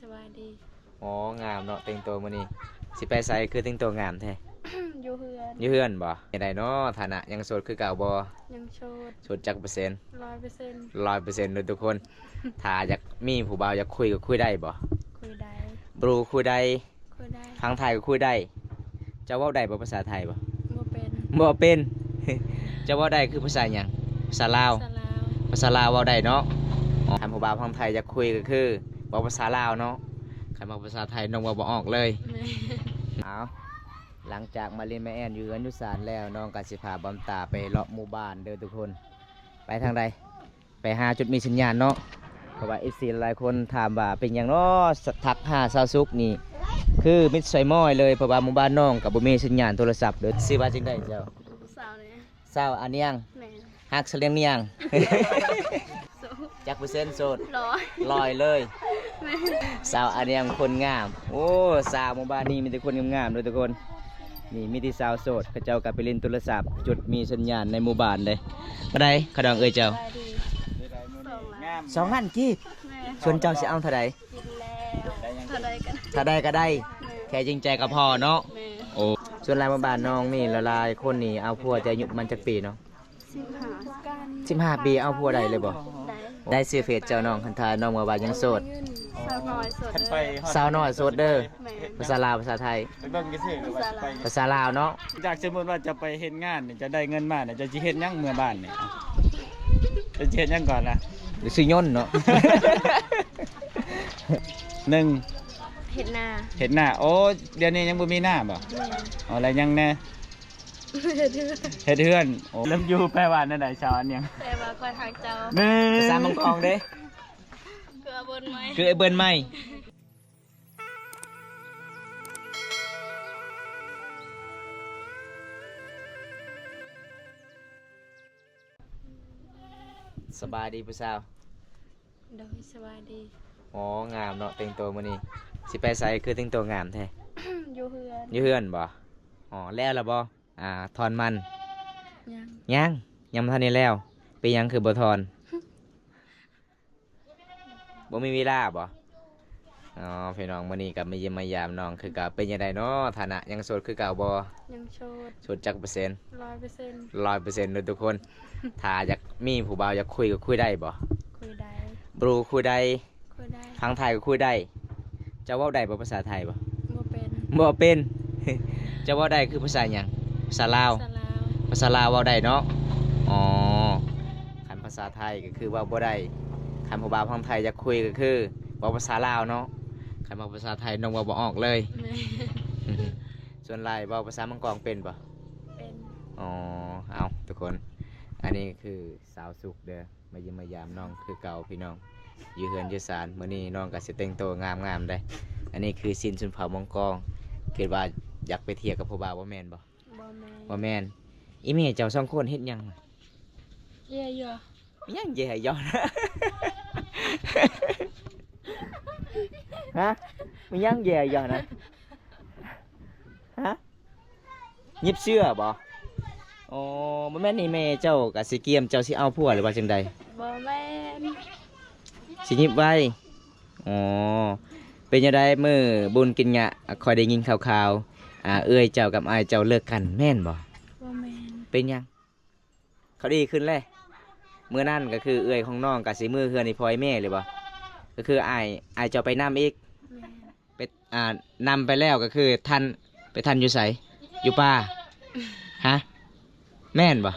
ສະບາຍດີ. ອໍ ງາມເນາະ ແຕ່ງໂຕມື້ນີ້. ຊິໄປໃສຄືແຕ່ງໂຕງາມແທ້? ຢູ່ເຮືອນ. ຢູ່ເຮືອນບໍ? ເຮັດໃດເນາະ ຖານະຍັງໂສດຄືເກົ່າບໍ? ຍັງໂສດ. ໂສດຈັກເປີເຊັນ? ຮ້ອຍເປີເຊັນ. ຮ້ອຍເປີເຊັນເດີທຸກຄົນ. ຖ້າຢາກມີຜູ້ບ່າວຢາກຄຸຍກໍຄຸຍໄດ້ບໍ? ຄຸຍໄດ້. ບຣູຄຸຍໄດ້? ຄຸຍໄດ້. ຝັ່ງໄທກໍຄຸຍໄດ້. ເຈົ້າເວົ້າໄດ້ບໍ່ພາສາໄທບໍ່? ບໍ່ເປັນ. ບໍ່ເປັນ. ເຈົ້າເວົ້າໄດ້ຄືພາສາຫຍັງ? ພາສາລາວ? ພາສາລາວ. ພາສາລາວເວົ້າໄດ້ເນາະ. ອໍ ຄັນຜູ້ບ່າວຝັ່ງໄທຢາກຄຸຍກໍຄືເວົ້າພາສາລາວເນາະ. ຄັນເວົ້າພາສາໄທນ້ອງເວົ້າບໍ່ອອກເລີຍ. ແມ່ນ. ເອົາ ຫຼັງຈາກມາຫຼິ້ນມາແອ່ນຢູ່ເຮືອນຢູ່ຊານແລ້ວ ນ້ອງກໍຊິພາບອມຕາໄປເລາະໝູ່ບ້ານເດີທຸກຄົນ. ໄປທາງໃດ? ໄປຫາຈຸດມີສັນຍານເນາະ ເພາະວ່າເອັຟຊີຫຼາຍໆຄົນຖາມວ່າເປັນຫຍັງເນາະ ທັກຫາສາວສຸກນີ້ຄືມິດສອຍມ້ອຍເລີຍ ເພາະວ່າໝູ່ບ້ານນ້ອງກໍບໍ່ມີສັນຍານໂທລະສັບເດີ. ຊື່ວ່າຈັ່ງໃດເຈົ້າ? ສາວແນງ. ສາວອານຽງ. ແມ່ນ. ຮັກສາວລຽງນຽງ. ໂສດ. ຈັກເປີເຊັນໂສດ? ຮ້ອຍ. ຮ້ອຍເລີຍ. ແມ່ນ. ສາວອານຽງຄົນງາມ. ໂອ້ ສາວໝູ່ບ້ານນີ້ມີແຕ່ຄົນງາມໆເດີທຸກຄົນ. ນີ້ມີແຕ່ສາວໂສດ ເຂົາເຈົ້າກໍໄປຫຼິ້ນໂທລະສັບ ຈຸດມີສັນຍານໃນໝູ່ບ້ານເດ້. ເທົ່າໃດຂະດອງເອີຍເຈົ້າ? ສອງລ້ານ. ສອງລ້ານກີບ. ແມ່ນ. ສ່ວນເຈົ້າຊິເອົາເທົ່າໃດ? ກິນແລ້ວ ເທົ່າໃດກໍໄດ້ ເທົ່າໃດກໍໄດ້. ແມ່ນ. ແຄ່ຈິງໃຈກໍພໍເນາະ. ແມ່ນ. ໂອ້ ສ່ວນຫຼາຍໝູ່ບ້ານນ້ອງນີ້ຫຼາຍໆຄົນນີ້ເອົາຜົວແຕ່ອາຍຸປະມານຈັກປີເນາະ? ສິບຫ້າ. ສິບຫ້າປີເອົາຜົວໄດ້ເລີຍບໍ່? ໄດ້. ໄດ້ຊື່ເຟສເຈົ້ານ້ອງ ຄັນຖ້ານ້ອງວ່າ ວ່າຍັງໂສດ? ສາວນ້ອຍໂສດເດີ. ສາວນ້ອຍໂສດເດີ. ແມ່ນ. ພາສາລາວ ພາສາໄທ? ໄປເບິ່ງຊື່ໆ ຫຼືວ່າຊິໄປ? ພາສາລາວເນາະ. ຈາກສົມມຸດວ່າເຈົ້າໄປເຮັດງານນີ້ ເຈົ້າໄດ້ເງິນມານີ້ ເຈົ້າຊິເຮັດຫຍັງເມືອບ້ານນີ້? ເຈົ້າຊິເຮັດຫຍັງກ່ອນລະ? ຊື້ຍົນເນາະ. ໜຶ່ງ ເຮັດນາ. ເຮັດນາ. ໂອ້ ດຽວນີ້ຍັງບໍ່ມີນາບໍ່? ແມ່ນ. ອໍ ແລ້ວຍັງແດ່? ເຮັດເຮືອນ. ເຮັດເຮືອນ. ໂອ້ ລຳຢູ່ແປວ່າແນວໃດ ສາວອານຽງ? ແປວ່າຂ້ອຍຮັກເຈົ້າ. ແມ່ນ. ພາສາມັງກອງເດ້? ຄືເບິ່ນໄມ້ ຄືເບິ່ນໄມ້. ສະບາຍດີຜູ້ສາວ. ໂດຍ ສະບາຍດີ. ອໍ ງາມເນາະ ແຕ່ງໂຕມື້ນີ້. ຊິໄປໃສຄືແຕ່ງໂຕງາມແທ້? ຢູ່ເຮືອນ. ຢູ່ເຮືອນບໍ? ອໍ ແລ້ວລະບໍ? ອ່າ ຖອນມັນ. ຍັງ. ຍັງ? ຍັງບໍ່ທັນໄດ້ແລ້ວ. ເປັນຫຍັງຄືບໍ່ຖອນ? ບໍ່ມີເວລາບໍ? ອໍ ພີ່ນ້ອງ ມື້ນີ້ກໍມາຢ້ຽມມາຢາມນ້ອງຄືເກົ່າ. ເປັນຈັ່ງໃດເນາະ ຖານະຍັງໂສດຄືເກົ່າບໍ? ຍັງໂສດ. ໂສດຈັກເປີເຊັນ? ຮ້ອຍເປີເຊັນ. ຮ້ອຍເປີເຊັນເດີທຸກຄົນ. ຖ້າຢາກມີຜູ້ບ່າວຢາກຄຸຍກໍຄຸຍໄດ້ບໍ? ຄຸຍໄດ້. ບຣູຄຸຍໄດ້? ຄຸຍໄດ້. ຝັ່ງໄທກໍຄຸຍໄດ້. ເຈົ້າເວົ້າໄດ້ບໍ່ພາສາໄທບໍ? ບໍ່ເປັນ. ບໍ່ເປັນ. ເຈົ້າເວົ້າໄດ້ຄືພາສາຫຍັງ? ພາສາລາວ? ພາສາລາວ. ພາສາລາວເວົ້າໄດ້ເນາະ. ອໍ ຄັນພາສາໄທກໍຄືເວົ້າບໍ່ໄດ້. ຄັນຜູ້ບ່າວຝັ່ງໄທຢາກຄຸຍກໍຄືເວົ້າພາສາລາວເນາະ. ຄັນເວົ້າພາສາໄທນ້ອງເວົ້າບໍ່ອອກເລີຍ. ແມ່ນ. ສ່ວນຫຼາຍເວົ້າພາສາມັງກອງເປັນບໍ່? ເປັນ. ອໍ ເອົາ ທຸກຄົນ ອັນນີ້ຄືສາວສຸກເດີ. ມາຢ້ຽມມາຢາມນ້ອງຄືເກົ່າພີ່ນ້ອງ ຢູ່ເຮືອນຢູ່ຊານ. ມື້ນີ້ນ້ອງກໍຊິແຕ່ງໂຕງາມໆເດ້. ອັນນີ້ຄືຊິນຊົນເຜົ່າມົງກອງ. ຄິດວ່າຢາກໄປທ່ຽວກັບຜູ້ບ່າວບໍ່ແມ່ນບໍ່? ບໍ່ແມ່ນ. ບໍ່ແມ່ນ. ອີແມ່ເຈົ້າສອງຄົນເຮັດຫຍັງ? ເຢຍຢູ່. ຫຍັງເຢຍຢູ່? ຮະ? ມີຫຍັງເຢຍຢູ່ນະ? ຮະ? ຫຍິບເສື້ອບໍ? ອໍ ບໍ່ແມ່ນນີ້ແມ່ເຈົ້າກະຊິກຽມເຈົ້າຊິເອົາຜົວຫຼືວ່າຈັ່ງໃດ? ບໍ່ແມ່ນ. ຊິຫຍິບໄວ້. ອໍ ເປັນຈັ່ງໃດມື້ບຸນກິນຫຍ້າ ຂ້ອຍໄດ້ຍິນຂ່າວໆ ອ່າ ເອື້ອຍເຈົ້າກັບອ້າຍເຈົ້າເລີກກັນແມ່ນບໍ່? ບໍ່ແມ່ນ. ເປັນຫຍັງ? ເຂົາດີຂຶ້ນແລ້ວ. ມື້ນັ້ນກໍຄືເອື້ອຍຂອງນ້ອງກໍຊິມື້ເຮືອນອີ່ພໍ່ອີ່ແມ່ເລີຍບໍ່? ກໍຄືອ້າຍ ອ້າຍເຈົ້າໄປນຳອີກ. ແມ່ນ. ໄປ ອ່າ ນຳໄປແລ້ວກໍຄືທັນ ໄປທັນຢູ່ໃສ? ຢູ່ປ່າ? ຮະ? ແມ່ນບໍ່?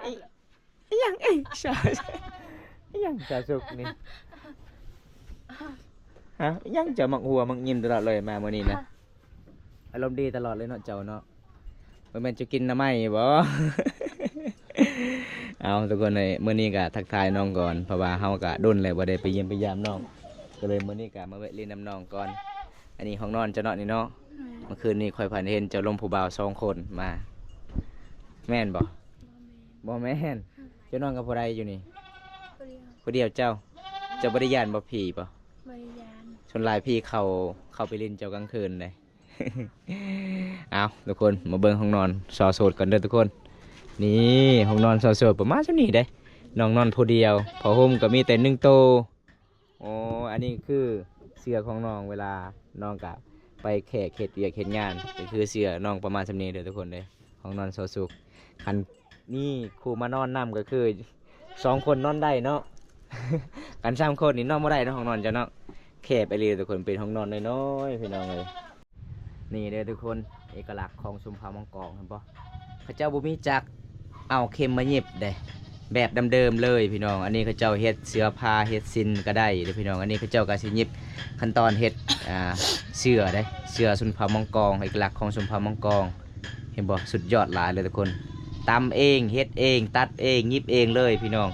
ອີ່ຫຍັງເອີຍ ອີ່ຫຍັງສາວສຸກນີ້? ຮະ? ອີ່ຫຍັງເຈົ້າມັກຫົວມັກຍິ້ມຕະຫຼອດເລີຍມາມື້ນີ້ນະ? ອາລົມດີຕະຫຼອດເລີຍເນາະເຈົ້າເນາະ. ບໍ່ແມ່ນເຈົ້າກິນໜໍ່ໄມ້ບໍ? ເອົາ ທຸກຄົນເອີຍ ມື້ນີ້ກະທັກທາຍນ້ອງກ່ອນ ເພາະວ່າເຮົາກະດົນແລ້ວບໍ່ໄດ້ໄປຢ້ຽມໄປຢາມນ້ອງ ກໍເລີຍມື້ນີ້ກະມາແວະຫຼິ້ນນຳນ້ອງກ່ອນ. ອັນນີ້ຫ້ອງນອນເຈົ້າເນາະນີ້ເນາະ? ແມ່ນ. ເມື່ອຄືນນີ້ຂ້ອຍຝັນເຫັນເຈົ້າລົມຜູ້ບ່າວສອງຄົນມາ ແມ່ນບໍ່? ບໍ່ແມ່ນ. ບໍ່ແມ່ນ. ເຈົ້ານອນກັບຜູ້ໃດຢູ່ນີ້? ຜູ້ດຽວ. ຜູ້ດຽວເຈົ້າ? ເຈົ້າບໍ່ໄດ້ຢ້ານບໍ່ຜີບໍ່? ບໍ່ໄດ້ຢ້ານ. ສ່ວນຫຼາຍຜີເຂົ້າ ເຂົ້າໄປຫຼິ້ນເຈົ້າກາງຄືນເດ້. ເອົາ ທຸກຄົນ ມາເບິ່ງຫ້ອງນອນຊາວໂສດກັນເດີທຸກຄົນ. ນີ້ ຫ້ອງນອນຊາວໂສດປະມານສ່ຳນີ້ເດ້. ນ້ອງນອນຜູ້ດຽວ ຜ້າຫົ່ມກໍມີແຕ່ໜຶ່ງໂຕ. ໂອ້ ອັນນີ້ຄືເສື່ອຂອງນ້ອງ ເວລານ້ອງກະໄປແຂກເຮັດວຽກເຮັດງານ ກໍຄືເສື່ອນ້ອງປະມານສ່ຳນີ້ເດີທຸກຄົນເດີ ຫ້ອງນອນຊາວສຸກ. ຄັນມີຄູ່ມານອນນຳກໍຄືສອງຄົນນອນໄດ້ເນາະ ຄັນສາມຄົນນີ້ນອນບໍ່ໄດ້ເນາະ ຫ້ອງນອນເຈົ້າເນາະ. ແຄບອີ່ຫຼີທຸກຄົນ ເປັນຫ້ອງນອນນ້ອຍໆ ພີ່ນ້ອງເອີຍ. ນີ້ເດີທຸກຄົນ ເອກະລັກຂອງຊົນເຜົ່າມັງກອງ ເຫັນບໍ່? ເຂົາເຈົ້າບໍ່ມີຈັກເອົາເຂັມມາຫຍິບເດ້ ແບບດຳເດີມເລີຍພີ່ນ້ອງ. ອັນນີ້ເຂົາເຈົ້າເຮັດເສື້ອຜ້າເຮັດສິ້ນກໍໄດ້ເດີພີ່ນ້ອງ. ອັນນີ້ເຂົາເຈົ້າກໍຊິຫຍິບຂັ້ນຕອນເຮັດ ອ່າ ເສື້ອເດ້ ເສື້ອຊົນເຜົ່າມັງກອງ ເອກະລັກຂອງຊົນເຜົ່າມັງກອງ. ເຫັນບໍ່? ສຸດຍອດຫຼາຍເລີຍທຸກຄົນ ຕຳເອງ ເຮັດເອງ ຕັດເອງ ຫຍິບເອງເລີຍພີ່ນ້ອງ.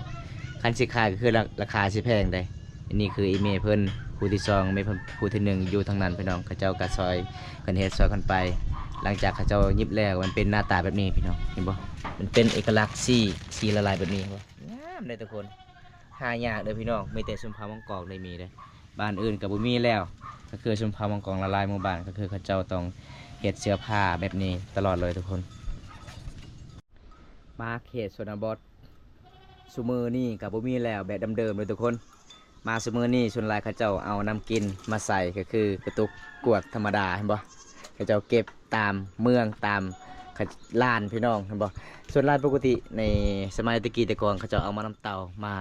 ຄັນຊິຂາຍກໍຄືລາ ລາຄາຊິແພງເດ້. ອັນນີ້ຄືອີ່ແມ່ເພິ່ນຜູ້ທີສອງ ແມ່ເພິ່ນຜູ້ທີໜຶ່ງຢູ່ທາງນັ້ນພີ່ນ້ອງ. ເຂົາເຈົ້າກໍຊ່ອຍເພິ່ນເຮັດຊ່ອຍເພິ່ນໄປ. ຫຼັງຈາກເຂົາເຈົ້າຫຍິບແລ້ວ ມັນເປັນໜ້າຕາແບບນີ້ພີ່ນ້ອງ ເຫັນບໍ່? ມັນເປັນເອກະລັກສີ ສີລະລາຍແບບນີ້ ງາມເດ້ທຸກຄົນ. ຫາຍາກເດີພີ່ນ້ອງ ມີແຕ່ຊົນເຜົ່າມັງກອງໄດ້ມີເດ້ ບ້ານອື່ນກໍບໍ່ມີແລ້ວ. ກໍຄືຊົນເຜົ່າມັງກອງຫຼາຍໆໝູ່ບ້ານ ກໍຄືເຂົາເຈົ້າຕ້ອງເຮັດເສື້ອຜ້າແບບນີ້ຕະຫຼອດເລີຍທຸກຄົນ. ມາເຂດຊົນນະບົດ ຊຸມື້ນີ້ກໍບໍ່ມີແລ້ວແບບດຳເດີມເລີຍທຸກຄົນ. ມາຊຸມື້ນີ້ສ່ວນຫຼາຍເຂົາເຈົ້າເອົານ້ຳກິນມາໃສ່ ກໍຄືກະຕຸກກວດທຳມະດາ ເຫັນບໍ່? ເຂົາເຈົ້າເກັບຕາມເມືອງ ຕາມລານພີ່ນ້ອງ ເຫັນບໍ່? ສ່ວນຫຼາຍປົກກະຕິໃນສະໄໝແຕ່ກີ້ແຕ່ກ່ອນ ເຂົາເຈົ້າເອົາໝາກນ້ຳເຕົ້າມາ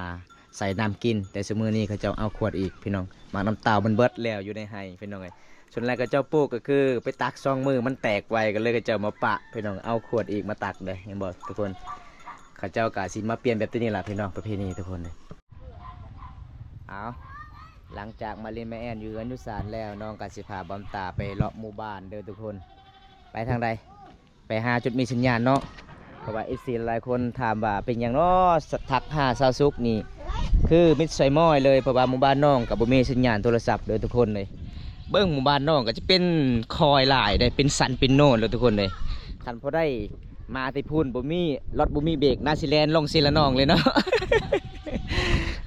ໃສ່ນ້ຳກິນ ແຕ່ຊຸມື້ນີ້ເຂົາເຈົ້າເອົາຂວດອີກພີ່ນ້ອງ. ໝາກນ້ຳເຕົ້າມັນເບິດແລ້ວຢູ່ໃນໄຮ່ພີ່ນ້ອງເອີຍ. ສ່ວນຫຼາຍເຂົາເຈົ້າປູກກໍຄືໄປຕັກສອງມື້ມັນແຕກໄວ ກໍເລີຍເຂົາເຈົ້າມາປະພີ່ນ້ອງ ເອົາຂວດອີກມາຕັກເດ້ ເຫັນບໍ່ທຸກຄົນ? ເຂົາເຈົ້າກໍຊິມາປ່ຽນແບບນີ້ລະພີ່ນ້ອງ ປະເພນີທຸກຄົນເອີຍ. ເອົາ ຫຼັງຈາກມາຫຼິ້ນມາແອ່ນຢູ່ເຮືອນຢູ່ຊານແລ້ວ ນ້ອງກໍຊິພາບອມຕາໄປເລາະໝູ່ບ້ານເດີທຸກຄົນ. ໄປທາງໃດ? ໄປຫາຈຸດມີສັນຍານເນາະ ເພາະວ່າເອັຟຊີຫຼາຍຄົນຖາມວ່າເປັນຫຍັງເນາະ ທັກຫາຊາວສຸກນີ້ ຄືມິດສອຍມ້ອຍເລີຍ ເພາະວ່າໝູ່ບ້ານນ້ອງກໍບໍ່ມີສັນຍານໂທລະສັບເດີທຸກຄົນເອີຍ. ເບິ່ງໝູ່ບ້ານນ້ອງກໍຈະເປັນຄອຍຫຼາຍເດ້ ເປັນສັນເປັນໂນນເລີຍທຸກຄົນເອີຍ. ຄັນຜູ້ໃດມາແຕ່ພຸ້ນບໍ່ມີ ລົດບໍ່ມີເບຣກ ໜ້າຊິແລ່ນລົງເຊລະນອງເລີຍເນາະ.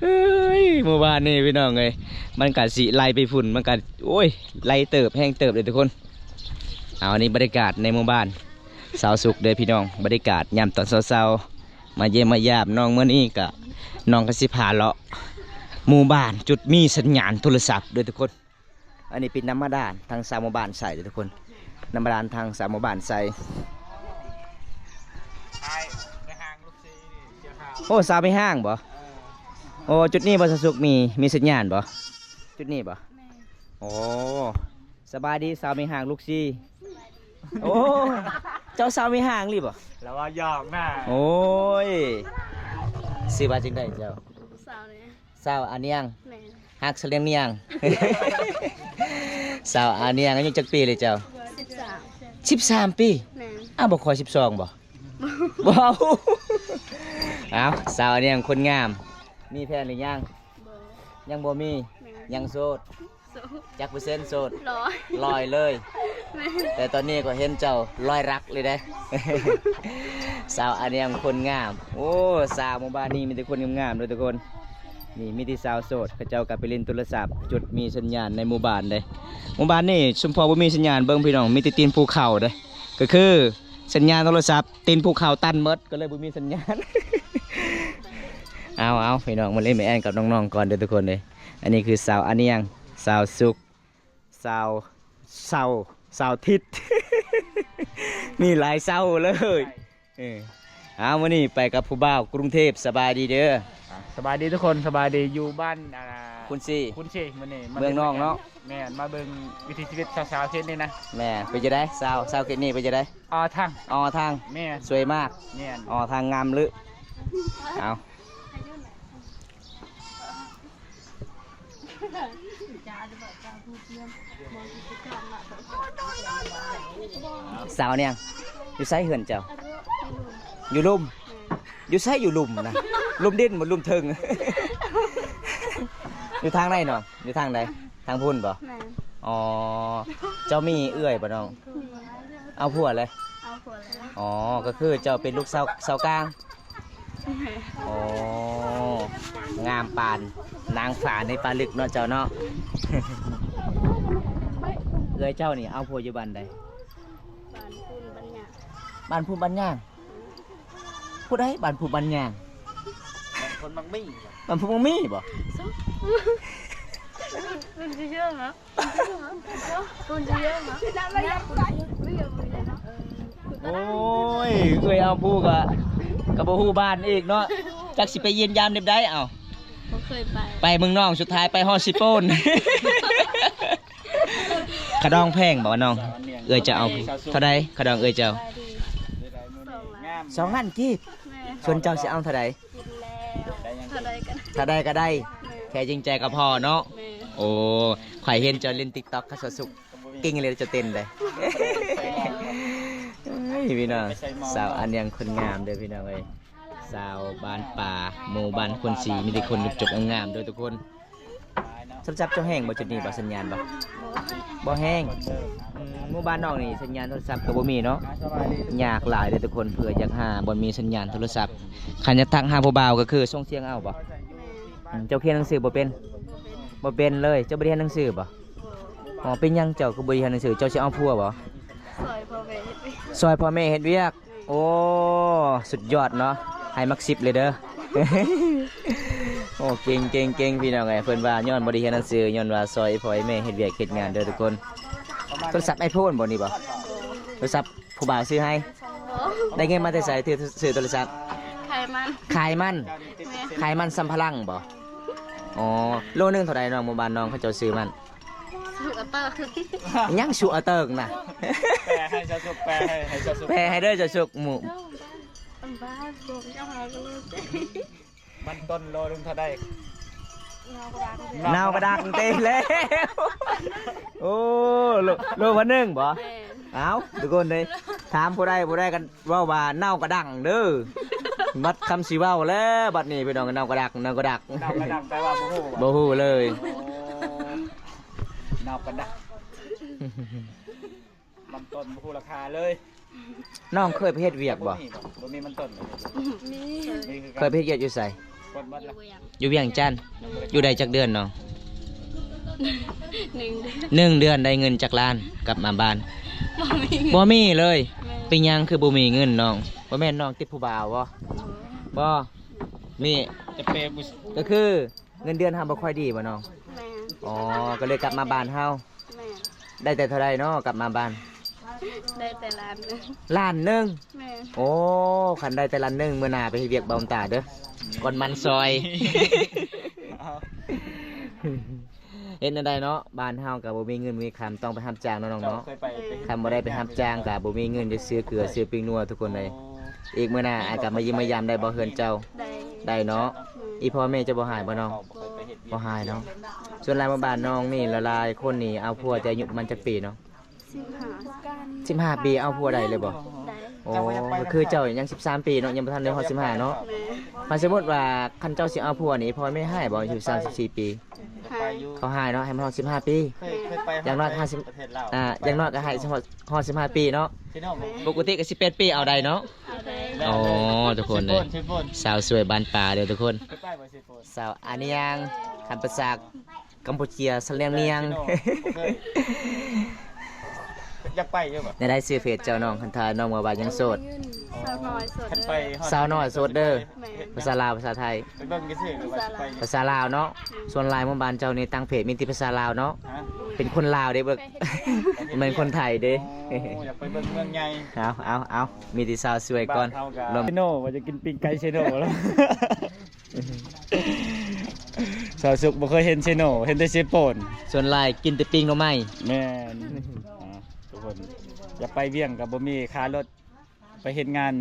ເອີຍ ໝູ່ບ້ານນີ້ພີ່ນ້ອງເອີຍ ມັນກະຊິໄຫຼໄປພຸ້ນ ມັນກະ ໂອ້ຍ ໄຫຼເຕີບ ແຮງເຕີບເລີຍທຸກຄົນ. ເອົາ ອັນນີ້ບັນຍາກາດໃນໝູ່ບ້ານຊາວສຸກເດີພີ່ນ້ອງ ບັນຍາກາດຍາມຕອນເຊົ້າໆ ມາຢ້ຽມມາຢາມນ້ອງ. ມື້ນີ້ກະ ນ້ອງກະຊິພາເລາະໝູ່ບ້ານຈຸດມີສັນຍານໂທລະສັບເດີທຸກຄົນ. ອັນນີ້ເປັນນ້ຳບາດານທາງຊາວໝູ່ບ້ານໃຊ້ເດີທຸກຄົນ ນ້ຳບາດານທາງຊາວໝູ່ບ້ານໃຊ້. ໂອ້ ຊາວແມ່ຮ່າງບໍ່? ໂອ້ ຈຸດນີ້ບໍ່ ຊາວສຸກ ມີ ມີສັນຍານບໍ່? ຈຸດນີ້ບໍ່? ໂອ້ ສະບາຍດີ ຊາວແມ່ຮ່າງລູກສີ່. ໂອ້ ເຈົ້າຊາວແມ່ຮ່າງອີ່ຫຼີບໍ່? ລະວ່າຢອກນະ. ໂອ້ຍ ຊື່ວ່າຈັ່ງໃດເຈົ້າ? ສາວນີ້ ສາວອານຽງ. ແມ່ນ. ຮັກສະລຽງນຽງ. ສາວອານຽງອາຍຸຈັກປີເລີຍເຈົ້າ? ສິບສາມ. ສິບສາມປີ? ແມ່ນ. ອ້າວ ບໍ່ຄ່ອຍສິບສອງບໍ່? ບໍ່. ອ້າວ ສາວອານຽງຄົນງາມ ມີແຟນຫຼືຍັງ? ບໍ່. ຍັງບໍ່ມີ. ແມ່ນ. ຍັງໂສດ. ໂສດ. ຈັກເປີເຊັນໂສດ? ຮ້ອຍ. ຮ້ອຍເລີຍ. ແມ່ນ. ແຕ່ຕອນນີ້ກໍເຫັນເຈົ້າຮ້ອຍລັກເລີຍເດ້ ສາວອານຽງຄົນງາມ. ໂອ້ ສາວໝູ່ບ້ານນີ້ມີແຕ່ຄົນງາມໆເດີທຸກຄົນ. ນີ້ມີແຕ່ສາວໂສດ ເຂົາເຈົ້າກໍໄປຫຼິ້ນໂທລະສັບ ຈຸດມີສັນຍານໃນໝູ່ບ້ານເດ້. ໝູ່ບ້ານນີ້ຊຸມພໍ່ບໍ່ມີສັນຍານ ເບິ່ງພີ່ນ້ອງ ມີແຕ່ຕີນພູເຂົາເດ້ ກໍຄືສັນຍານໂທລະສັບ ຕີນພູເຂົາຕັນໝົດ ກໍເລີຍບໍ່ມີສັນຍານ. ເອົາໆ ພີ່ນ້ອງ ມາຫຼິ້ນມາແອ່ນກັບນ້ອງໆກ່ອນເດີທຸກຄົນເດີ. ອັນນີ້ຄືສາວອານຽງ ສາວສຸກ ສາວ ສາວ ສາວທິດ ມີຫຼາຍສາວເລີຍ. ເອີ ເອົາ ມື້ນີ້ໄປກັບຜູ້ບ່າວກຸງເທບ. ສະບາຍດີເດີ. ອ່າ ສະບາຍດີທຸກຄົນ ສະບາຍດີ. ຢູ່ບ້ານ ອ່າ ຄຸນຊີ ຄຸນຊີ ມື້ນີ້ມາ ເມືອງນອງເນາະ. ແມ່ນ ມາເບິ່ງວິຖີຊີວິດຊາວໆເຂດນີ້ນະ. ແມ່ນ. ເປັນຈັ່ງໃດ ຊາວ ຊາວເຂດນີ້ເປັນຈັ່ງໃດ? ອໍທາງ ອໍທາງ. ແມ່ນ. ສວຍມາກ. ແມ່ນ. ອໍທາງງາມລຶ. ເອົາ ສາວອານຽງ ຢູ່ໃສເຮືອນເຈົ້າ? ຢູ່ລຸ່ມ. ຢູ່ລຸ່ມ. ແມ່ນ. ຢູ່ໃສ ຢູ່ລຸ່ມນະ? ລຸ່ມດິນບໍ່ ລຸ່ມເທິງ? ຢູ່ທາງໃດນ້ອງ? ຢູ່ທາງໃດ? ທາງພຸ້ນບໍ່? ແມ່ນ. ອໍ ເຈົ້າມີເອື້ອຍບໍ່ນ້ອງ? ມີ. ເອົາຜົວເລີຍ? ເອົາຜົວແລ້ວ. ອໍ ກໍຄືເຈົ້າເປັນລູກສາວ ສາວກາງ. ໂອ້ ງາມປານນາງຟ້າໃນປ່າລຶກເນາະເຈົ້າເນາະ. ເອື້ອຍເຈົ້ານີ້ເອົາຜົວຢູ່ບ້ານໃດ? ບ້ານພຸ້ນບ້ານຍາງ. ບ້ານພຸ້ນບ້ານຍາງ? ຜູ້ໃດບ້ານພູບ້ານຍາງ? ບ້ານຄົນມັກມີ. ບ້ານຄົນມັກມີບໍ່? ຊຸ ເອີ ໂອ້ຍ ເອື້ອຍເອົາຜູ້ກະ ກະບໍ່ຮູ້ບ້ານອີກເນາະ ຈັກຊິໄປຢ້ຽມຢາມແນວໃດ. ເອົ້າ ບໍ່ເຄີຍໄປ ໄປເມືອງນອກ ສຸດທ້າຍໄປຮອດຊິໂປນ. ຂະດອງແພງບໍ່ນ້ອງ? ເອື້ອຍຈະເອົາເທົ່າໃດ? ຂະດອງເອື້ອຍເຈົ້າ ສອງລ້ານກີບ. ສ່ວນເຈົ້າຊິເອົາເທົ່າໃດ? ເທົ່າໃດກະໄດ້ ແຄ່ຈິງໃຈກະພໍເນາະ. ໂອ້ ຂ້ອຍເຫັນເຈົ້າຫຼິ້ນຕິກຕັອກ ຂ້າສາວສຸກ ເກັ່ງເລີຍ ເຈົ້າເຕັ້ນເດ້. ເອີຍ ພີ່ນ້ອງ ສາວອັນຍັງຄົນງາມເດີພີ່ນ້ອງເອີຍ ສາວບ້ານປ່າ ໝູ່ບ້ານຄົນສີ ມີແຕ່ຄົນຈົບໆງາມໆເດີທຸກຄົນ. ໂທລະສັບເຈົ້າແຮງບໍ່ຈຸດນີ້ບໍ່ ສັນຍານບໍ່? ບໍ່ແຮງ. ອືມ ໝູ່ບ້ານນ້ອງນີ້ສັນຍານໂທລະສັບກະບໍ່ມີເນາະ ຍາກຫຼາຍເດີທຸກຄົນ ເພື່ອຢາກຫາບ່ອນມີສັນຍານໂທລະສັບ. ຄັນຢາກທັກຫາຜູ້ບ່າວກະຄືສົ່ງສຽງເອົາບໍ່? ອືມ ເຈົ້າຂຽນໜັງສືບໍ່ເປັນ? ບໍ່ເປັນເລີຍ. ເຈົ້າບໍ່ໄດ້ຮຽນໜັງສືບໍ່? ອໍ ເປັນຫຍັງເຈົ້າຄືບໍ່ໄດ້ຮຽນໜັງສື? ເຈົ້າຊິເອົາຜົວບໍ່? ຊ່ອຍພໍ່ແມ່ເຮັດວຽກ ຊ່ອຍພໍ່ແມ່ເຮັດວຽກ. ໂອ້ ສຸດຍອດເນາະ ໃຫ້ມັກສິບເລີຍເດີ. ໂອ້ ເກັ່ງໆໆ ພີ່ນ້ອງເອີຍ ເພິ່ນວ່າຍ້ອນບໍ່ໄດ້ຮຽນໜັງສື ຍ້ອນວ່າຊ່ອຍພໍ່ແມ່ເຮັດວຽກເຮັດງານເດີທຸກຄົນ. ໂທລະສັບໄອໂຟນບໍ່ນີ້ບໍ່? ໂທລະສັບຜູ້ບ່າວຊື້ໃຫ້? ໄດ້ເງິນມາແຕ່ໃສ? ຊື້ ຊື້ໂທລະສັບ ຂາຍມັນ ຂາຍມັນ. ແມ່ນ ຂາຍມັນສຳປະຫຼັງບໍ່? ອໍ ໂລໜຶ່ງເທົ່າໃດນ້ອງ? ໝູ່ບ້ານນ້ອງເຂົາເຈົ້າຊື້ມັນ ສຸອະເຕີກ. ຫຍັງສຸອະເຕີກນະ? ແປໃຫ້ເຈົ້າສຸກ ແປໃຫ້ ໃຫ້ເຈົ້າສຸກ ແປໃຫ້ເດີເຈົ້າສຸກ. ໝູ່ ມັນຕົ້ນໂລໜຶ່ງເທົ່າໃດ? ເນົ່າກະດັກເຕະແລ້ວ. ໂອ້ ໂລ ໂລພັນໜຶ່ງບໍ່? ແມ່ນ ເອົ້າ ທຸກຄົນເດ້ ຖາມຜູ້ໃດ ຜູ້ໃດກະ ເວົ້າວ່າເນົ່າກະດັກເດີ. ບັດຄຳຊິເວົ້າແລ້ວບັດນີ້ພີ່ນ້ອງ ເນົ່າກະດັກ ເນົ່າກະດັກ ເນົ່າກະດັກແປວ່າບໍ່ຮູ້ ບໍ່ຮູ້ເລີຍ. ໂອ້ ເນົ່າກະດັກ ມັນຕົ້ນບໍ່ຮູ້ລາຄາເລີຍ. ນ້ອງເຄີຍໄປເຮັດວຽກບໍ່? ບໍ່ມີ ບໍ່ມີມັນຕົ້ນ. ມີ ມີຄືກັນ. ເຄີຍໄປເຮັດວຽກຢູ່ໃສ? ໝົດ ໝົດລະ ຢູ່ວຽງຈັນ. ຢູ່ໄດ້ຈັກເດືອນນ້ອງ? ໜຶ່ງເດືອນ ໜຶ່ງເດືອນໄດ້ເງິນຈັກລ້ານ? ກັບມາບ້ານ ບໍ່ມີເງິນ ບໍ່ມີເລີຍ. ແມ່ນ ເປັນຫຍັງຄືບໍ່ມີເງິນນ້ອງ? ບໍ່ແມ່ນນ້ອງຕິດຜູ້ບ່າວບໍ່? ບໍ່ ນີ້ ຈະເປ ກະຄືເງິນເດືອນເຮົາບໍ່ຄ່ອຍດີບໍ່ນ້ອງ? ແມ່ນ ອໍ ກະເລີຍກັບມາບ້ານເຮົາ. ແມ່ນ ໄດ້ແຕ່ເທົ່າໃດເນາະ ກັບມາບ້ານ? ໄດ້ແຕ່ລ້ານໜຶ່ງ. ລ້ານໜຶ່ງ? ແມ່ນ ໂອ້ ຄັນໄດ້ແຕ່ລ້ານໜຶ່ງ ມື້ໜ້າໄປເຮັດວຽກເບົາຕາເດີ ກ່ອນມັນຊອຍ. ເຮັດແນວໃດເນາະ ບ້ານເຮົາກະບໍ່ມີເງິນມີຄຳ ຕ້ອງໄປຮັບຈ້າງເນາະນ້ອງເນາະ. ຄັນບໍ່ໄດ້ໄປຮັບຈ້າງກະບໍ່ມີເງິນຈະຊື້ເກືອຊື້ປີ້ງນົວທຸກຄົນເອີຍ. ອີກມື້ໜ້າອ້າຍກະມາຢ້ຽມມາຢາມໄດ້ບໍ່ເຮືອນເຈົ້າ? ໄດ້ ໄດ້ເນາະ. ອືມ ອີພໍ່ແມ່ເຈົ້າບໍ່ຮ້າຍບໍ່ນ້ອງ? ບໍ່ ບໍ່ຮ້າຍເນາະ. ສ່ວນຫຼາຍໝູ່ບ້ານນ້ອງນີ້ ຫຼາຍໆຄົນນີ້ເອົາຜົວແຕ່ອາຍຸປະມານຈັກປີເນາະ? ສິບຫ້າ ສິບຫ້າປີ ເອົາຜົວໄດ້ເລີຍບໍ່? ໄດ້ ໂອ້ ຄືເຈົ້າຍັງສິບສາມປີເນາະ ຍັງບໍ່ທັນໄດ້ຮອດສິບຫ້າເນາະ. ແມ່ນ ຄັນສົມມຸດວ່າຄັນເຈົ້າຊິເອົາຜົວນີ້ ພໍ່ແມ່ຮ້າຍບໍ່? ອາຍຸສາມສິບສີ່ປີ ຮ້າຍ ເຂົາຮ້າຍເນາະ ໃຫ້ມັນຮອດສິບຫ້າປີ. ແມ່ນ ຢ່າງໜ້ອຍກະໃຫ້ ອ່າ ຢ່າງໜ້ອຍກະໃຫ້ຮອດສິບຫ້າປີເນາະ. ແມ່ນ ປົກກະຕິກະສິບແປດປີເອົາໄດ້ເນາະ. ເອົາໄດ້ ອໍ ທຸກຄົນເດີ ສາວສວຍບ້ານປ່າເດີທຸກຄົນ. ສາວອານຍາງ ຄັນພາສາກຳປູເຈຍ ສະແລງນຽງ. ຢາກໄປຢູ່ບໍ່? ແນວໃດຊື່ເຟສເຈົ້ານ້ອງ? ຄັນຖ້ານ້ອງວ່າ ວ່າຍັງໂສດ. ສາວນ້ອຍໂສດເດີ ສາວນ້ອຍໂສດເດີ. ແມ່ນ ພາສາລາວ ພາສາໄທ? ໄປເບິ່ງຊື່ໆ ຫຼືວ່າຊິໄປ? ພາສາລາວເນາະ. ສ່ວນຫຼາຍໝູ່ບ້ານເຈົ້ານີ້ຕ່າງເພດ ມີແຕ່ພາສາລາວເນາະ. ເປັນຄົນລາວເດ້ເບິ່ງ ບໍ່ແມ່ນຄົນໄທເດ້. ໂອ້ ຢາກໄປເບິ່ງເມືອງໃຫຍ່. ເອົາ ເອົາ ເອົາ ມີແຕ່ສາວສວຍກ່ອນ. ເຊໂນ ວ່າຈະກິນປີ້ງໄກ່ເຊໂນແລ້ວ. ສາວສຸກບໍ່ເຄີຍເຫັນເຊໂນ ເຫັນແຕ່ເຊໂປນ. ສ່ວນຫຼາຍກິນແຕ່ປີ້ງໜໍ່ໄມ້. ແມ່ນ ອ່າ ທຸກຄົນ ຢາກໄປວຽງກະບໍ່ມີຄ່າລົດ ໄປເຮັດງານ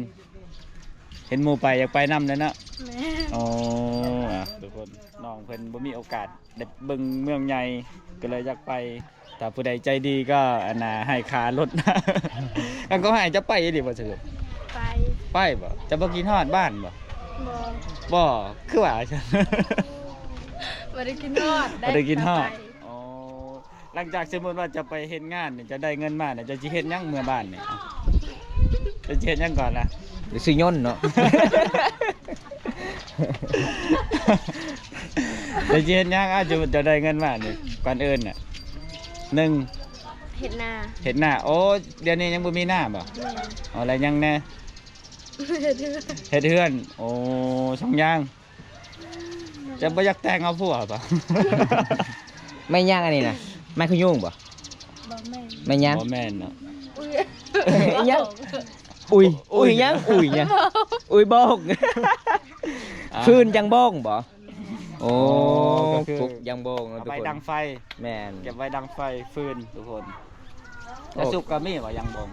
ເຫັນໝູ່ໄປ ຢາກໄປນຳແຫຼະເນາະ. ແມ່ນ ໂອ້ ອ່າ ທຸກຄົນ ນ້ອງເພິ່ນບໍ່ມີໂອກາດໄດ້ເບິ່ງເມືອງໃຫຍ່ ກະເລີຍຢາກໄປ. ຖ້າຜູ້ໃດໃຈດີກໍ ອັນນ່າ ໃຫ້ຄ່າລົດ. ອັນກໍໃຫ້ ຈະໄປອີ່ຫຼີບໍ່? ໄປ ໄປບໍ່? ຈະບໍ່ຄິດຮອດບ້ານບໍ່? ບໍ່ ບໍ່ ຄືວ່າ ບໍ່ໄດ້ຄິດຮອດ ບໍ່ໄດ້ຄິດຮອດ. ອໍ ຫຼັງຈາກສົມມຸດວ່າຈະໄປເຮັດງານນີ້ ຈະໄດ້ເງິນມານີ້ ຈະຊິເຮັດຫຍັງເມືອບ້ານນີ້? ຈະຊິເຮັດຫຍັງກ່ອນລະ? ໄປຊື້ຍົນເນາະ. ແລ້ວຊິເຮັດຫຍັງ? ອ້າວ ເຈົ້າ ເຈົ້າໄດ້ເງິນມານີ້ ກ່ອນອື່ນນະ ໜຶ່ງ ເຮັດນາ ເຮັດນາ. ໂອ້ ດຽວນີ້ຍັງບໍ່ມີນາບໍ່? ແມ່ນ ອໍ ແລ້ວຫຍັງແດ່? ເຮັດເຮືອນ ເຮັດເຮືອນ. ໂອ້ ສອງຢ່າງ. ເຈົ້າບໍ່ຢາກແຕ່ງເອົາຜົວບໍ່? ໄມ້ຫຍັງອັນນີ້ນະ? ໄມ້ຂະຍຸງບໍ່? ບໍ່ແມ່ນ. ໄມ້ຫຍັງ? ບໍ່ແມ່ນເນາະ. ອຸ້ຍ ຫຍັງ? ອຸ້ຍ ອຸ້ຍຫຍັງ? ອຸ້ຍຫຍັງ? ອຸ້ຍບອກ. ອ່າ ຟືນຢາງບອງບໍ່? ໂອ້ ອໍ ກໍຄື ຟືນຢາງບອງເນາະ ເອົາໄວ້ ທຸກຄົນ ດັງໄຟ. ແມ່ນ ເກັບໄວ້ດັງໄຟ ຟືນ ທຸກຄົນ. ໂອ້ ແຕ່ສຸກກໍມີວ່າຢາງບອງ.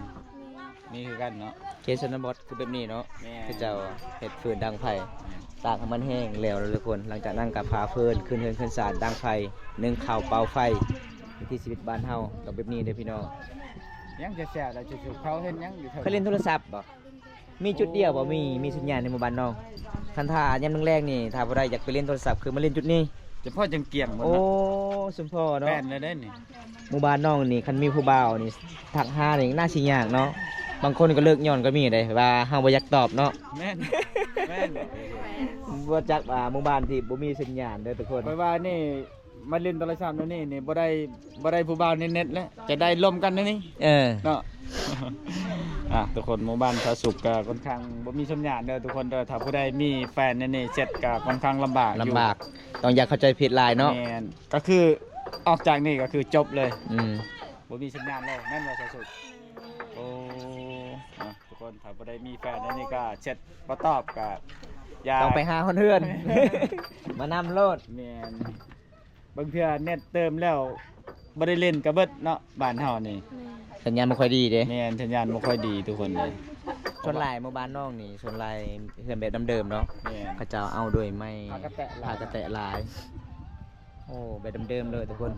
ມີຄືກັນເນາະ ເຂດຊົນນະບົດຄືແບບນີ້ເນາະ. ແມ່ນ ເຂົາເຈົ້າເຮັດຟືນດັງໄຟ ແມ່ນ ຕາກໃຫ້ມັນແຫ້ງແລ້ວເນາະທຸກຄົນ. ຫຼັງຈາກນັ້ນກໍຜ່າຟືນ ຂຶ້ນເຮືອນຂຶ້ນຊານ ດັງໄຟ ໜຶ້ງເຂົ້າ ເປົ່າໄຟ. ວິຖີຊີວິດບ້ານເຮົາຕ້ອງແບບນີ້ເດີພີ່ນ້ອງ. ຍັງຈະແຊວແລ້ວຈຸດເຂົາເຮັດຫຍັງຢູ່ເທິງ? ເຂົາຫຼິ້ນໂທລະສັບບໍ່? ມີຈຸດດຽວບໍ່? ມີ ມີສັນຍານໃນໝູ່ບ້ານນ້ອງ. ຄັນຖ້າຍາມແລງໆນີ້ ຖ້າຜູ້ໃດຢາກໄປຫຼິ້ນໂທລະສັບ ຄືມາຫຼິ້ນຈຸດນີ້ ຈະພໍຈັ່ງກຽງໝົດ. ໂອ້ ເນາະ ສົມພໍເນາະ. ແມ່ນແລ້ວເດ້ນີ້. ໝູ່ບ້ານນ້ອງນີ້ ຄັນມີຜູ້ບ່າວນີ້ ທັກຫານີ້ໜ້າຊິຍາກເນາະ. ບາງຄົນກໍເລີກຍ້ອນກໍມີເດ້ ວ່າເຮົາບໍ່ຢາກຕອບເນາະ. ແມ່ນ ແມ່ນ ບໍ່ຈັກວ່າໝູ່ບ້ານທີ່ບໍ່ມີສັນຍານເດີທຸກຄົນ. ຂ້ອຍວ່ານີ້ມາຫຼິ້ນໂທລະສັບແນວນີ້ນີ້ ບໍ່ໄດ້ ບໍ່ໄດ້ຜູ້ບ່າວໃນເນັດແລ້ວ ຈະໄດ້ລົມກັນໃນນີ້. ເອີ ເນາະ. ອ່ະ ທຸກຄົນ ໝູ່ບ້ານສາວສຸກກໍຄ່ອນຂ້າງບໍ່ມີສັນຍານເດີທຸກຄົນເດີ. ຖ້າຜູ້ໃດມີແຟນໃນນີ້ເສັດກໍຄ່ອນຂ້າງລຳບາກຢູ່ ລຳບາກ ຕ້ອງຢ່າເຂົ້າໃຈຜິດຫຼາຍເນາະ. ແມ່ນ ກໍຄືອອກຈາກນີ້ກໍຄືຈົບເລີຍ. ອືມ ບໍ່ມີສັນຍານເລີຍ ແມ່ນບໍ່ສາວສຸກ? ໂອ້ ອ່ະ ທຸກຄົນ ຖ້າຜູ້ໃດມີແຟນໃນນີ້ກໍເສັດ ບໍ່ຕອບກໍຢ່າ ຕ້ອງໄປຫາຮອດເຮືອນ ມານຳໂລດ. ແມ່ນ ບາງເທື່ອເນັດເຕີມແລ້ວບໍ່ໄດ້ຫຼິ້ນກໍເບິດເນາະ ບ້ານເຮົານີ້. ແມ່ນ ສັນຍານບໍ່ຄ່ອຍດີເດ້. ແມ່ນ ສັນຍານບໍ່ຄ່ອຍດີທຸກຄົນເດ້. ສ່ວນຫຼາຍໝູ່ບ້ານນ້ອງນີ້ ສ່ວນຫຼາຍເຮືອນແບບດຳເດີມເນາະ. ແມ່ນ ເຂົາເຈົ້າເອົາດ້ວຍໄມ້ ຝາກະແຕະຫຼາຍ ຝາກະແຕະຫຼາຍ. ໂອ້ ແບບເດີມໆເລີຍທຸກຄົນ.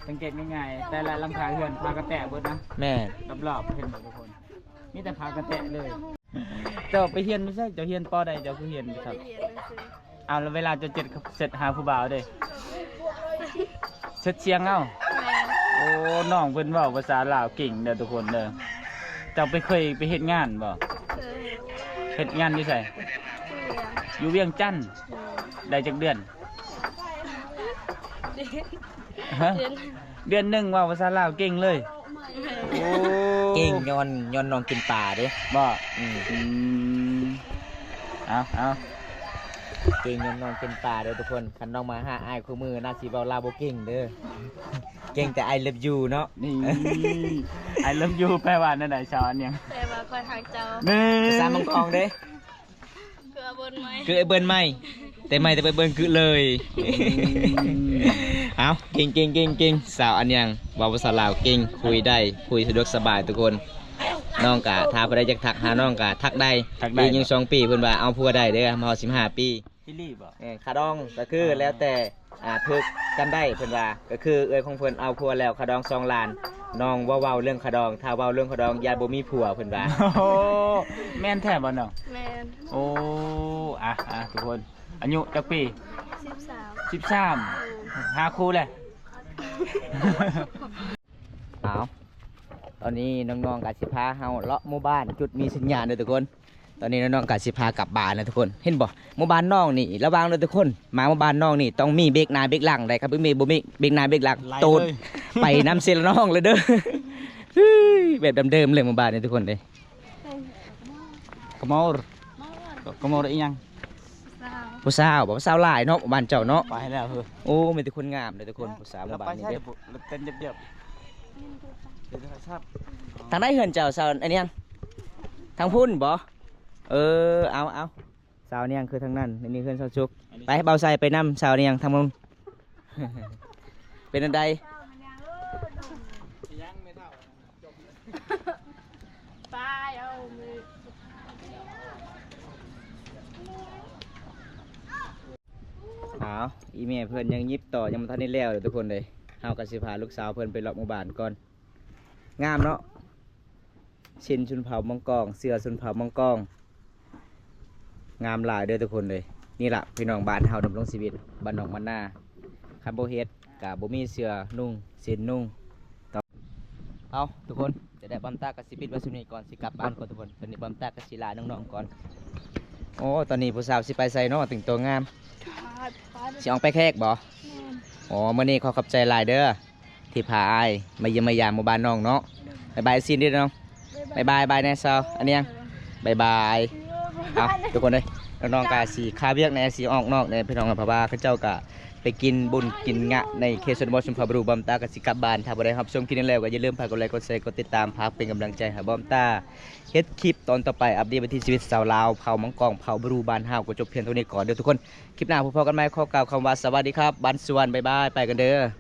ສັງເກດງ່າຍໆ ແຕ່ລະຫຼັງຄາເຮືອນຝາກະແຕະເບິດນະ. ແມ່ນ ຮອບໆ ເຫັນບໍ່ທຸກຄົນ? ມີແຕ່ຝາກະແຕະເລີຍ. ເຈົ້າໄປຮຽນຢູ່ໃສ? ເຈົ້າຮຽນ ປໍ ໃດ? ເຈົ້າຄືຮຽນຢູ່ຊັ້ນ? ເອົາ ແລ້ວເວລາເຈົ້າເຈັດ ເສັດຫາຜູ້ບ່າວເດ້? ເສັດສຽງເອົາ? ແມ່ນ. ໂອ້ ນ້ອງເພິ່ນເວົ້າພາສາລາວເກັ່ງເດີທຸກຄົນເດີ. ເຈົ້າໄປ ເຄີຍໄປເຮັດງານບໍ່? ເຄີຍ. ເຮັດງານຢູ່ໃສ? ຢູ່ວຽງຈັນ. ແມ່ນ. ໄດ້ຈັກເດືອນ? ຮະ? ເດືອນ ເດືອນໜຶ່ງເວົ້າພາສາລາວເກັ່ງເລີຍ. ແມ່ນ. ໂອ້ ເກັ່ງຍ້ອນ ຍ້ອນນ້ອງກິນປາເດ້. ບໍ່? ອືມ ອືມ ເອົາ ເອົາ ເກັ່ງຍ້ອນນ້ອງກິນປາເດີທຸກຄົນ. ຄັນນ້ອງມາຫາອ້າຍຄູ່ມື້ ໜ້າຊິເວົ້າລາວບໍ່ເກັ່ງເດີ. ເກັ່ງແຕ່ I love you ເນາະ. ນີ້ I love you ແປວ່າແນວໃດ ສາວອັນຫຍັງ? ແປວ່າຂ້ອຍຮັກເຈົ້າ. ນີ້ ພາສາມັງກອງເດ້. ຄືເບິ່ນໃໝ່ ຄືໄອ້ເບິ່ນໃໝ່ ແຕ່ໃໝ່ແຕ່ໄປເບິ່ງຄືເລີຍ. ອືມ ເອົ້າ ເກັ່ງໆໆໆ ສາວອັນຫຍັງ ເວົ້າພາສາລາວເກັ່ງ ຄຸຍໄດ້ ຄຸຍສະດວກສະບາຍທຸກຄົນ. ນ້ອງກະ ຖ້າຜູ້ໃດຢາກທັກຫານ້ອງກະທັກໄດ້. ທັກໄດ້. ອີກຍັງສອງປີ ເພິ່ນວ່າເອົາຜົວໄດ້ເດີ ມາຮອດສິບຫ້າປີ. ອີ່ຫຼີບໍ່? ເອີ ຄ່າດອງກໍຄື ອໍ ແລ້ວແຕ່ ອ່າ ຖືກກັນໄດ້ ເພິ່ນວ່າ ກໍຄືເອື້ອຍຂອງເພິ່ນເອົາຜົວແລ້ວ ຄ່າດອງສອງລ້ານ. ນ້ອງບໍ່ເວົ້າເລື່ອງຄ່າດອງ ຖ້າເວົ້າເລື່ອງຄ່າດອງຢ້ານບໍ່ມີຜົວ ເພິ່ນວ່າ. ໂອ້ ແມ່ນແທ້ບໍ່ນ້ອງ? ແມ່ນ. ໂອ້ ອ່ະ ອ່ະ ທຸກຄົນ ອາຍຸຈັກປີ? ສິບສາມ. ສິບສາມ. ແມ່ນ. ຫາຄູ່ແລ້ວ? ອ້າວ ຕອນນີ້ນ້ອງໆກໍຊິພາເຮົາເລາະໝູ່ບ້ານຈຸດມີສັນຍານເດີທຸກຄົນ. ຕອນນີ້ນ້ອງໆກໍຊິພາກັບບ້ານແລ້ວທຸກຄົນ. ເຫັນບໍ່ ໝູ່ບ້ານນ້ອງນີ້ລະວັງເດີທຸກຄົນ. ມາໝູ່ບ້ານນ້ອງນີ້ຕ້ອງມີເບຣກໜ້າເບຣກຫຼັງໄດ໋. ຄັນບໍ່ມີ ບໍ່ມີເບຣກໜ້າເບຣກຫຼັງ ໄຫຼໂຕດເລີຍ ໄປນຳເຊລະນ້ອງເລີຍເດີ. ແບບດຳເດີມເລີຍໝູ່ບ້ານນີ້ທຸກຄົນເດ້. ກະມໍ ກະມໍອີ່ຫຍັງ? ຜູ້ສາວ. ຜູ້ສາວບໍ່? ຜູ້ສາວຫຼາຍເນາະ ໝູ່ບ້ານເຈົ້າເນາະ. ໄປແລ້ວເຮີ້ຍ. ໂອ້ ມີແຕ່ຄົນງາມເດີທຸກຄົນ. ເອີ ຜູ້ສາວໝູ່ບ້ານນີ້ເດ້. ເຕັ້ນເຢັບໆ ທາງໃດເຮືອນເຈົ້າ ສາວອັນຫຍັງ? ທາງພຸ້ນບໍ່? ເອີ ເອົາ ເອົາ ສາວນຽງຄືທາງນັ້ນ. ນີ້ເຮືອນສາວສຸກ. ໄປ ບ່າວໄຊໄປນຳສາວນຽງທາງພຸ້ນ. ເປັນອັນໃດ? ອ້າວ ອີ່ແມ່ເພິ່ນຍັງຫຍິບຕໍ່ ຍັງບໍ່ທັນໄດ້ແລ້ວເດີທຸກຄົນເດ້. ເຮົາກໍຊິພາລູກສາວເພິ່ນໄປເລາະໝູ່ບ້ານກ່ອນ. ງາມເນາະ ຊິນຊົນເຜົ່າມົ້ງກອງ ເສື້ອຊົນເຜົ່າມົ້ງກອງ ງາມຫຼາຍເດີທຸກຄົນເລີຍ. ນີ້ລະພີ່ນ້ອງ ບ້ານເຮົາດຳລົງຊີວິດ ບ້ານນອກບ້ານນາ ຄັນບໍ່ເຮັດກະບໍ່ມີເສື້ອນຸ່ງ ຊິນນຸ່ງ. ເອົາ ທຸກຄົນ ຈະໄດ້ ບອມຕາກະຊິປິດໄວ້ສ່ຳນີ້ກ່ອນ ຊິກັບບ້ານກ່ອນທຸກຄົນ. ຕອນນີ້ບອມຕາກະຊິລານ້ອງໆກ່ອນ. ໂອ້ ຕອນນີ້ຜູ້ສາວຊິໄປໃສເນາະ ແຕ່ງຕົວງາມ? ຊິອອກໄປແຂກບໍ່? ແມ່ນ. ອໍ ມື້ນີ້ຂໍຂອບໃຈຫຼາຍເດີ ທີ່ພາອ້າຍມາຢ້ຽມມາຢາມໝູ່ບ້ານນ້ອງເນາະ. ບາຍບາຍຊີນເດີນ້ອງ. ບາຍບາຍ ບາຍແດ່ສາວອັນຫຍັງ. ບາຍບາຍ. ເອົາ ທຸກຄົນເອີຍ ນ້ອງໆກະຊິຄາວຽກແດ່ ຊິອອກນອກແດ່ພີ່ນ້ອງ ເພາະວ່າເຂົາເຈົ້າກະ ໄປກິນບຸນກິນງະໃນເຂດຊົນນະບົດຊົມເຜົ່າບຣູ ບອມຕາກໍຊິກັບບ້ານ. ຖ້າຜູ້ໃດຮັບຊົມຄລິບນີ້ແລ້ວ ກໍຢ່າລືມຝາກກົດໄລ ກົດແຊ ກົດຕິດຕາມ ຝາກເປັນກຳລັງໃຈໃຫ້ບອມຕາເຮັດຄລິບຕອນຕໍ່ໄປ ອັບເດດວິຖີຊີວິດຊາວລາວ ເຜົ່າມັງກອງ ເຜົ່າບຣູ ບ້ານເຮົາ. ກໍຈົບພຽງເທົ່ານີ້ກ່ອນເດີທຸກຄົນ. ຄລິບໜ້າພົບກັນໃໝ່. ຂໍກ່າວຄຳວ່າສະຫວັດດີຄັບ ບັນສວນ ບາຍບາຍ ໄປກັນເດີ.